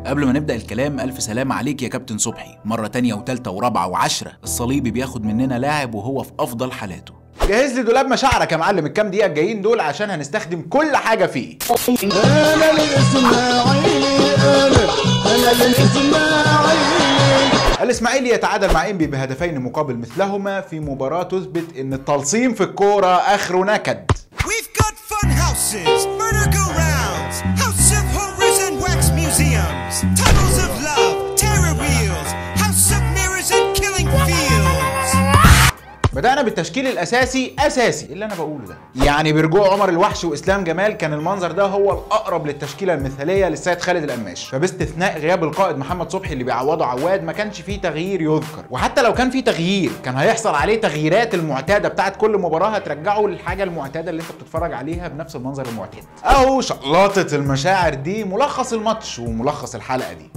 قبل ما نبدأ الكلام، ألف سلام عليك يا كابتن صبحي، مرة تانية وتالتة ورابعة وعشرة. الصليبي بياخد مننا لاعب وهو في أفضل حالاته. جهز لي دولاب مشاعرك يا معلم الكام دقيقة الجايين دول عشان هنستخدم كل حاجة فيه. أنا للإسماعيلي، أنا للإسماعيلي. الإسماعيلي يتعادل مع إنبي بهدفين مقابل مثلهما في مباراة تثبت إن التلصيم في الكورة آخره نكد. We've got fun houses, merry-go-rounds, house of horrors and wax museums, tunnels of love, terror wheels, house of mirrors and killing fields. بدأنا بالتشكيل الأساسي، أساسي اللي أنا بقوله ده، يعني برجوع عمر الوحش وإسلام جمال كان المنظر ده هو الأقرب للتشكيلة المثالية للسيد خالد القماش، فباستثناء غياب القائد محمد صبحي اللي بيعوضه عواد ما كانش فيه تغيير يذكر، وحتى لو كان فيه تغيير كان هيحصل عليه تغييرات المعتادة بتاعت كل مباراة هترجعه للحاجة المعتادة اللي أنت بتتفرج عليها بنفس المنظر المعتاد. أهو شقلاطة المشاعر دي ملخص الماتش وملخص الحلقة دي.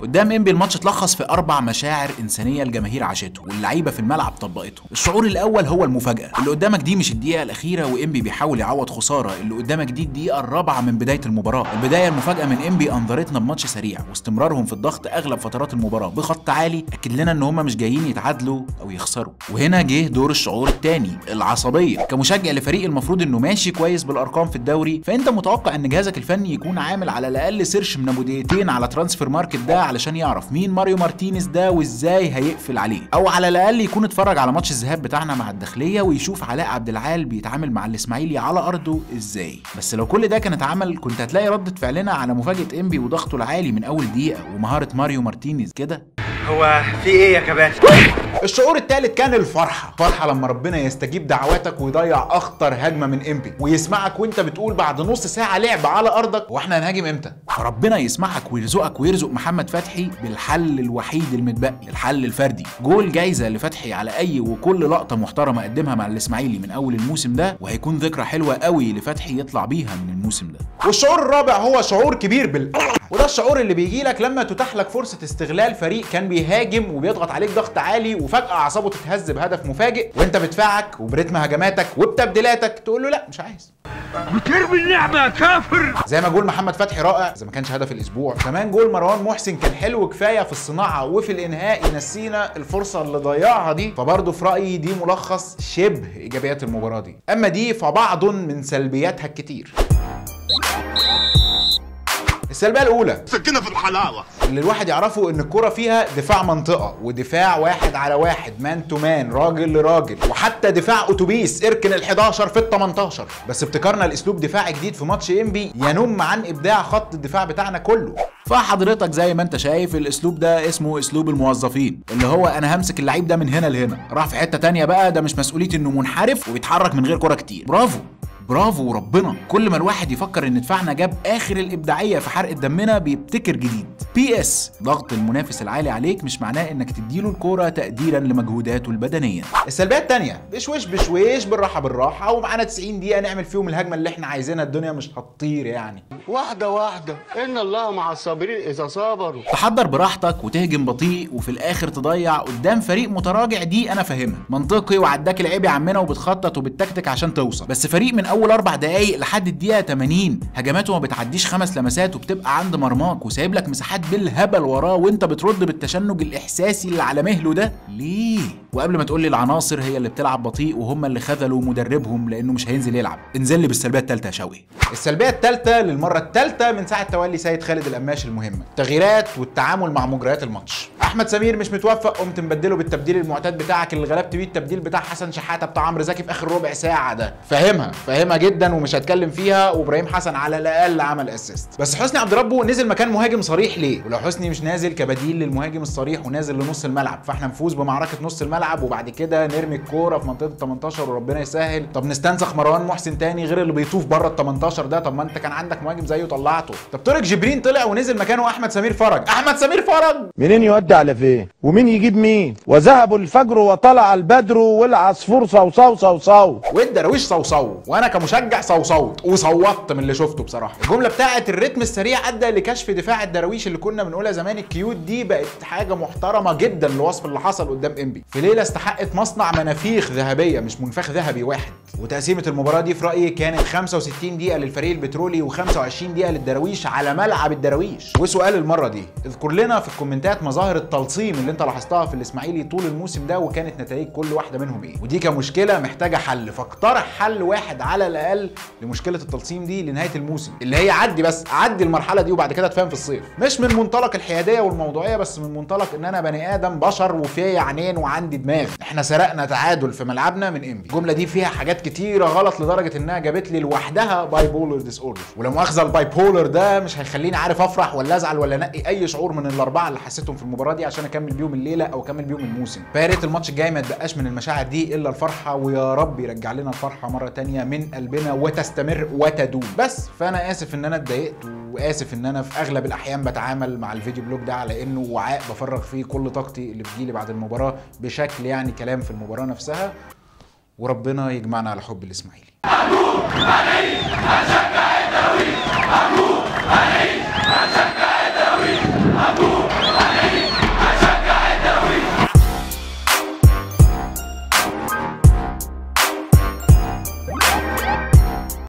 قدام انبي الماتش اتلخص في 4 مشاعر انسانيه الجماهير عاشته واللعيبة في الملعب طبقته. الشعور الاول هو المفاجاة، اللي قدامك دي مش الدقيقة الاخيرة وانبي بيحاول يعوض خسارة، اللي قدامك دي الدقيقة الرابعة من بداية المباراة. البداية المفاجاة من انبي انذرتنا بماتش سريع، واستمرارهم في الضغط اغلب فترات المباراة بخط عالي اكد لنا ان هم مش جايين يتعادلوا او يخسروا. وهنا جه دور الشعور الثاني، العصبية. كمشجع لفريق المفروض انه ماشي كويس بالارقام في الدوري، فانت متوقع ان جهازك الفني يكون عامل على الاقل search من ابو دقيقتين على Transfermarkt ده علشان يعرف مين ماريو مارتينيز ده وازاي هيقفل عليه، او على الاقل يكون اتفرج على ماتش الذهاب بتاعنا مع الداخلية ويشوف علاء عبد العال بيتعامل مع الاسماعيلي على ارضه ازاي. بس لو كل ده كان اتعمل كنت هتلاقي ردة فعلنا على مفاجاة انبي وضغطه العالي من اول دقيقة ومهارة ماريو مارتينيز كده. هو في ايه يا كباتن؟ الشعور الثالث كان الفرحة، فرحه لما ربنا يستجيب دعواتك ويضيع اخطر هجمة من انبي ويسمعك وانت بتقول بعد نص ساعة لعب على ارضك واحنا هنهاجم امتى؟ فربنا يسمعك ويرزقك ويرزق محمد فتحي بالحل الوحيد المتبقي، الحل الفردي. جول جايزة لفتحي على اي وكل لقطة محترمه قدمها مع الاسماعيلي من اول الموسم ده، وهيكون ذكرى حلوة قوي لفتحي يطلع بيها من الموسم ده. والشعور الرابع هو شعور كبير وده الشعور اللي بيجي لك لما تتاح لك فرصة استغلال فريق كان بيهاجم وبيضغط عليك ضغط عالي وفجأة أعصابه تتهز بهدف مفاجئ، وأنت بدفاعك وبرتم هجماتك وبتبديلاتك تقول له لا مش عايز. بترمي اللعبة يا كافر. زي ما جول محمد فتحي رائع إذا ما كانش هدف الأسبوع، كمان جول مروان محسن كان حلو كفاية في الصناعة وفي الإنهاء ينسينا الفرصة اللي ضيعها دي، فبرضه في رأيي دي ملخص شبه إيجابيات المباراة دي. أما دي فبعض من سلبياتها الكتير. السلبية الأولى سكينة في الحلاوة، اللي الواحد يعرفه إن الكرة فيها دفاع منطقة ودفاع واحد على واحد، man to man، راجل لراجل، وحتى دفاع أتوبيس اركن ال11 في ال18. بس ابتكارنا لأسلوب دفاعي جديد في ماتش إنبي ينم عن إبداع خط الدفاع بتاعنا كله. فحضرتك زي ما انت شايف الاسلوب ده اسمه اسلوب الموظفين، اللي هو انا همسك اللعيب ده من هنا لهنا، راح في حتة تانية بقى ده مش مسؤوليتي انه منحرف وبيتحرك من غير كرة كتير. برافو برافو وربنا، كل ما الواحد يفكر ان دفاعنا جاب اخر الابداعية في حرق دمنا بيبتكر جديد. PS ضغط المنافس العالي عليك مش معناه انك تديله الكورة تقديرا لمجهوداته البدنية. السلبية الثانية، بشويش بشويش بالراحة بالراحة ومعانا 90 دقيقة نعمل فيهم الهجمة اللي احنا عايزينها، الدنيا مش هتطير يعني. واحدة واحدة، ان الله مع الصابرين اذا صبروا. تحضر براحتك وتهجم بطيء وفي الاخر تضيع قدام فريق متراجع، دي انا فاهمها منطقي وعداك العيب يا عمنا وبتخطط وبتكتك عشان توصل، بس فريق من اول 4 دقايق لحد الدقيقة 80 هجماته ما بتعديش 5 لمسات وبتبقى عند مرماك وسايب لك مساحات بالهبل وراه وانت بترد بالتشنج الاحساسي اللي على مهله ده ليه؟ وقبل ما تقول لي العناصر هي اللي بتلعب بطيء وهم اللي خذلوا مدربهم لانه مش هينزل يلعب، انزل لي بالسلبيه الثالثة يا شوقي. السلبية الثالثة للمرة الثالثة من ساعة تولي سيد خالد القماش المهمة، التغييرات والتعامل مع مجريات الماتش. احمد سمير مش متوفق، قمت مبدله بالتبديل المعتاد بتاعك اللي غلبت بيه التبديل بتاع حسن شحاته بتاع عمرو زكي في اخر ربع ساعة ده، فاهمها فاهمها جدا ومش هتكلم فيها، وابراهيم حسن على الاقل عمل assist. بس حسني عبد ربه نزل مكان مهاجم صريح ليه؟ ولو حسني مش نازل كبديل للمهاجم الصريح ونازل لنص الملعب فاحنا نفوز بمعركه نص الملعب وبعد كده نرمي الكورة في منطقة ال 18 وربنا يسهل. طب نستنسخ مروان محسن تاني غير اللي بيطوف بره ال 18 ده؟ طب ما انت كان عندك مهاجم زيه طلعته. طب طارق جبرين طلع ونزل مكانه احمد سمير فرج. احمد سمير فرج منين يودي على فين ومين يجيب مين، وذهبوا الفجر وطلع البدر والعصفور صوصو صوصو، والدراويش صوصو، وانا كمشجع صوصوت وصوتت من اللي شفته بصراحة. الجملة بتاعه الريتم السريع ادى لكشف دفاع الدراويش اللي كنا بنقولها زمان ال cute دي، بقت حاجة محترمه جدا لوصف اللي حصل قدام انبي في ليلة استحقت مصنع منافيخ ذهبية مش منفخ ذهبي واحد. وتقسيمه المباراة دي في رايي كانت 65 دقيقة للفريق البترولي و25 دقيقة للدراويش على ملعب الدراويش. وسؤال المرة دي، اذكر لنا في الكومنتات مظاهر التلصيم اللي انت لاحظتها في الاسماعيلي طول الموسم ده، وكانت نتائج كل واحدة منهم ايه. ودي كمشكله محتاجه حل، فاقترح حل واحد على الاقل لمشكلة التلصيم دي لنهاية الموسم، اللي هي عدي بس عدي المرحلة دي وبعد كده اتفاهم في الصيف. مش من منطلق الحيادية والموضوعيه، بس من منطلق ان انا بني ادم بشر وفي عينين وعندي دماغ. احنا سرقنا تعادل في ملعبنا من انبي. الجملة دي فيها حاجات كتيرة غلط لدرجة انها جابت لي لوحدها bipolar disorder، ولا مؤاخذة ال bipolar ده مش هيخليني عارف افرح ولا ازعل ولا انقي اي شعور من الاربعة اللي حسيتهم في المباراة دي عشان اكمل بيهم الليلة او اكمل بيهم الموسم. فيا ريت الماتش الجاي ما يتبقاش من المشاعر دي الا الفرحة، ويا رب يرجع لنا الفرحة مرة تانية من قلبنا وتستمر وتدوم. بس فانا اسف ان انا اتضايقت، واسف ان انا في اغلب الاحيان بتعامل مع الفيديو blog ده على انه وعاء بفرغ فيه كل طاقتي اللي بتجيلي بعد المباراة بشكل يعني كلام في المباراة نفسها. وربنا يجمعنا على حب الاسماعيلي. أرجوك علي أشجع الدراويش، أرجوك علي أشجع.